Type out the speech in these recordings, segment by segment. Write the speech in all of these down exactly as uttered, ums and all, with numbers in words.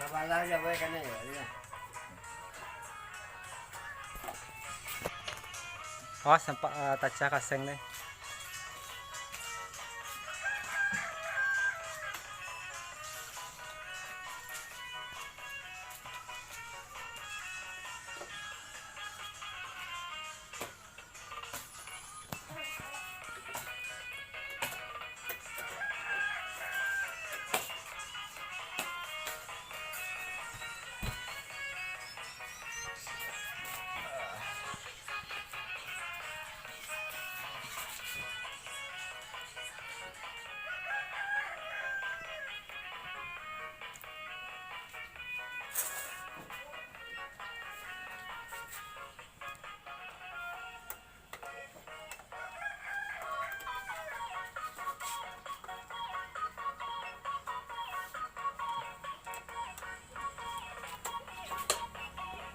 Balah je, boy, kana je, ya. Awas nampak, ah, taca kaseng deh.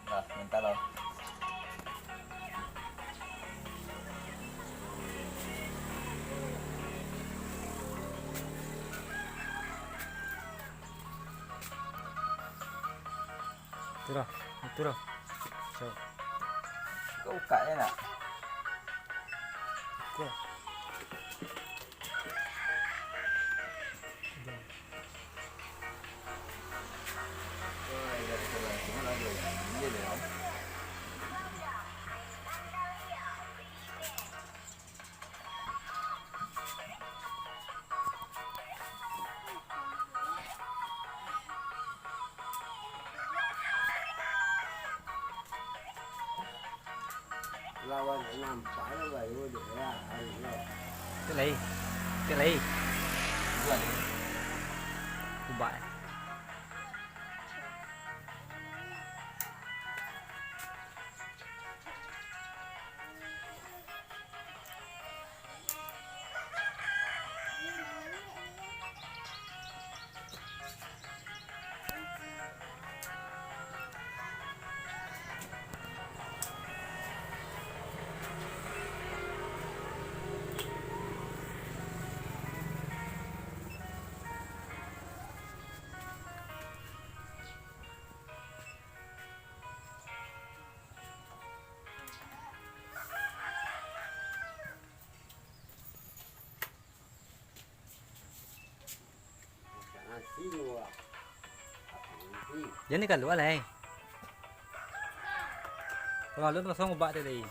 Nah, minta lo. Itu dah, itu dah. So. Kau buka je nak? Buka. Lawan nampak lah baru dia, ya, hari ni. Tek lai. Tek lai. Buat. Ubah. Jan kalua lai. Kalau kalua tu langsung ubak tadi.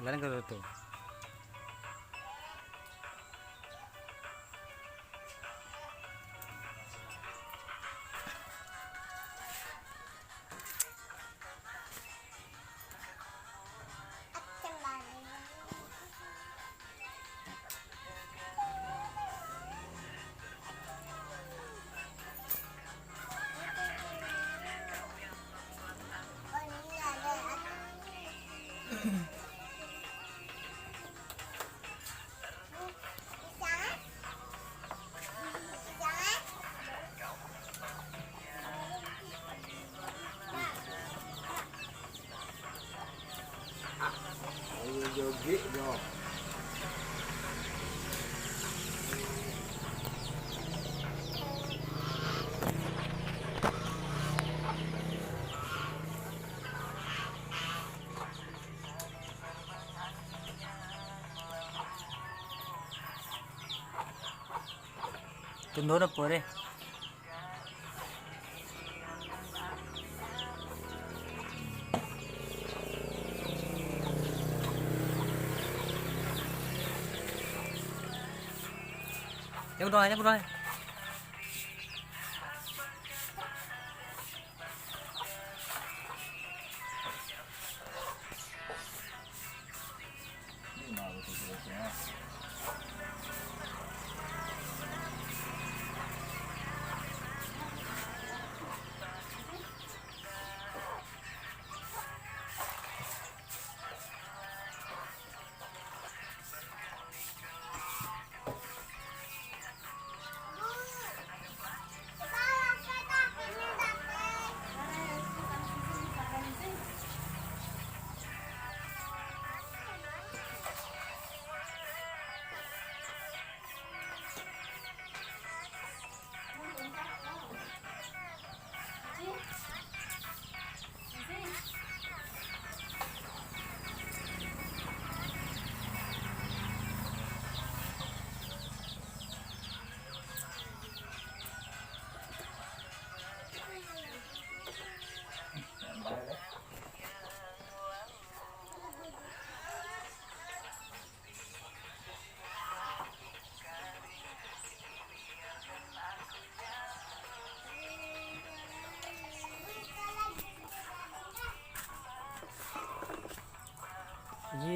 Lain kalua tu. Tundun apo deh? Ya udah, ya udah.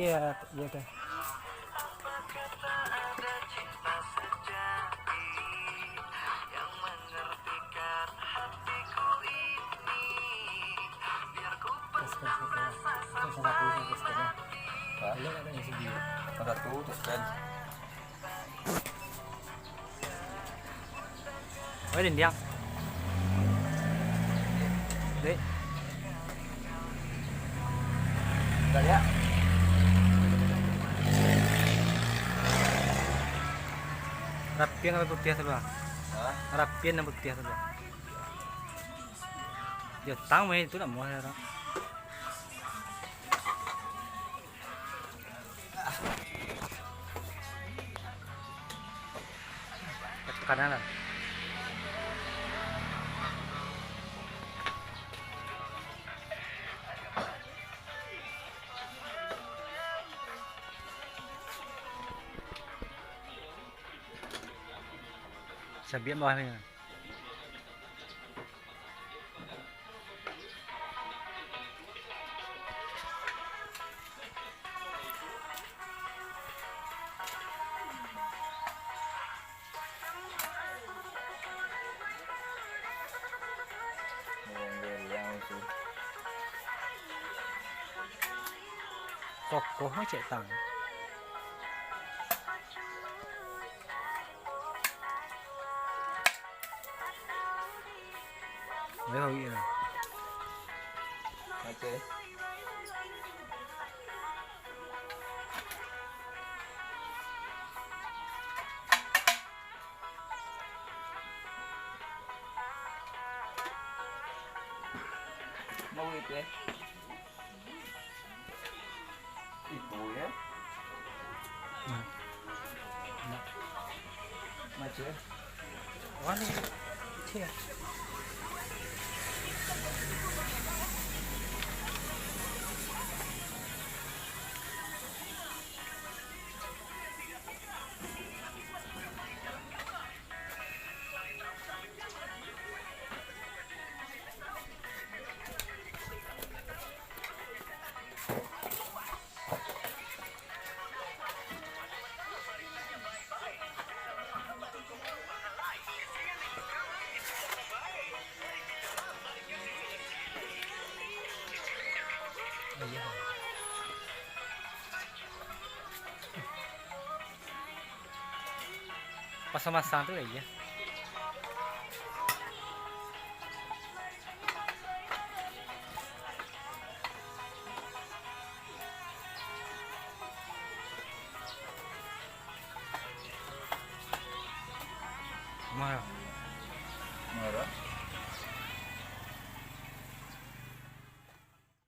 Iya, iya teh. Tes, tes, tes, tes. Itu salah satu, tes, tes, tes. Hah? Belum ada yang sendiri. Salah satu, tes, tes. Oi, dindiang. Dek. Udah, ya? Rapian sampai putiah tu, Bang. Hah? Rapian sampai putiah tu, Bang. Yo, tang main tu nak muah orang. Tekanan lah. Sabian bawah ni. Kokoh mah cek tang. Ayo, iya. Oke. Mau itu, eh? Ibu ya. Nah. Nah. Maju ya. Wani. Cia. Pasang-pasang tu lah, iya. Marah. Marah.